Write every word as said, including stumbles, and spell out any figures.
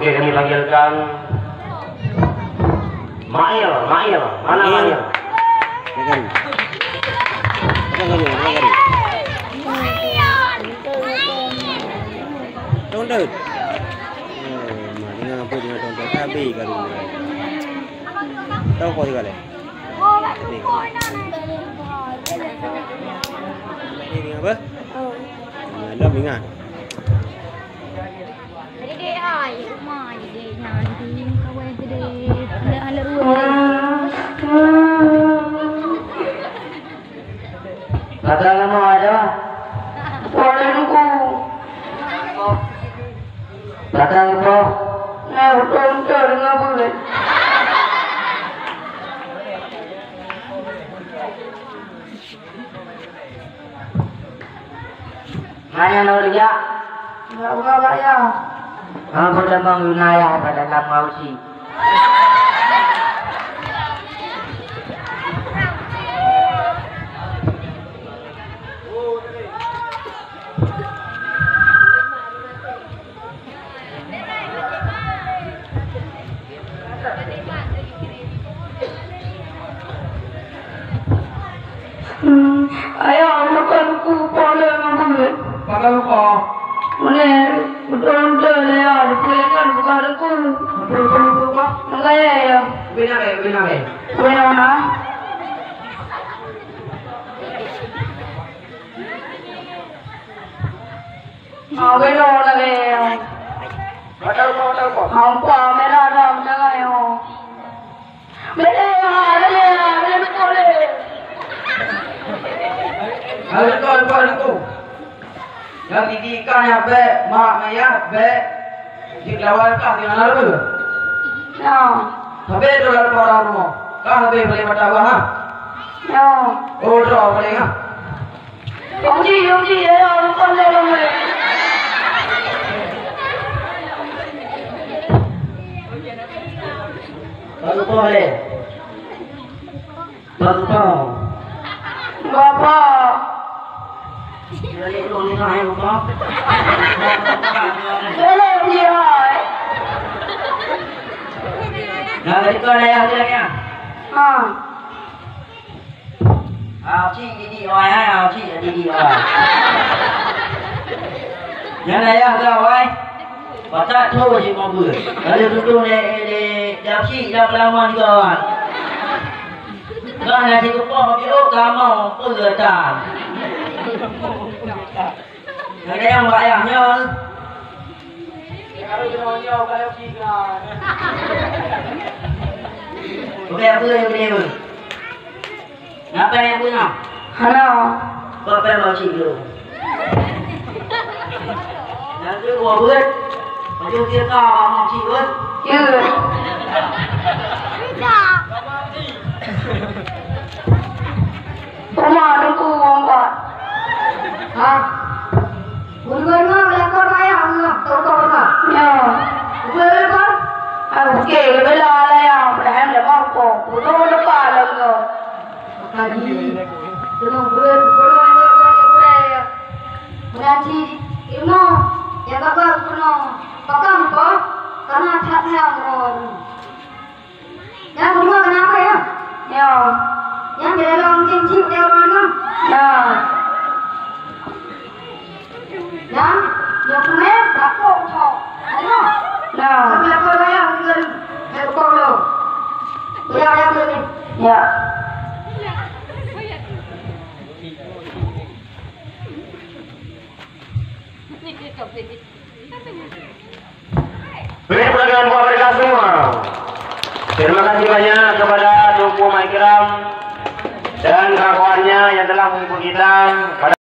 Oke, kami panggilkan Mail, Mail. Mana Mail? Mail? Mail. Mail. Mail. Tonton. Oh, mak, dengar apa, dengar tonton. Habis kali ni. Tahu kau juga leh? Habis. Ini dengar apa? Nah, dah ingat. Patang nama ada? Kuala Lumpur. Patang apa? Nah, betul-betul dengan bulat. Hana na rijak. Enggak buka, Pak, ya. Hana peutamong guna ya pada dalam mausi. Hmm, ayah, bukan ku pole ngambil. Pakai lupa. Boleh, betul-betul ya, dipelingan bukan aku. Betul-betul lupa. Makanya ya. Benar ya, benar ya. Benar, nah. Ah, beno lagèe. Hampa mera dah mendengar yo. Bele, bele, bele betul le. Lalu kau lupa aku. Yang gigi kah yang bek, mak ayah bek. Jik lawan kah dengan lalu. Ya. Habis tu lalu orang rumah. Kah habis boleh mata gua ha? Ya. Oh, tu boleh ha? Hông jih, hông jih, ya, ya, hông kon lé, hông lé. Baru poh lé. Baru poh. Bapak. Balik dulu ni, hai, Bapak. Balik dia, hai. Dah, balik kau dah, ya, ya. Ha. Aci didik awai hai, aci didik awai. Nyan ayah keu awai. Patat tho jih mobil. Lalu tutup lé lé aci dah peulawan juga awai. Dah nasi kepok biôk kamoe peugatan. Kadang bak ayah nyoe. Bukan apa yang dia. Ngapa yang punya? Hana. Kau apa yang mau cik dulu? Yang tu gua buat. Baju dia kau mau cik buat. Ya. Rumah aku ngompat. Ha? Guru-guru lakon wayang ngah, toko ngah. Ya. Guru-guru lakon? Ah, oke, bela lah ya, padahal dah mampu. Guru lupa lah guru. Makaji. Tengok guru, guru yang guru yang guru ya. Mengaji ilmu yang bagus penuh. Pakam kok? Karena tak sayang guru. Nyang keudua keunan apa ya? Ya. Nyang di dalam cincin dia mana? Ya. Nyang, nyang keunan takut cok. Ayo. Ya. Tapi apa ya? Ayo kau lo. Ya, ya, ya. Ya. Beri tepuk tangan buat mereka semua. Terima kasih banyak kepada Teungku Mak Ikram dan kawan-kawannya yang telah menghibur kita pada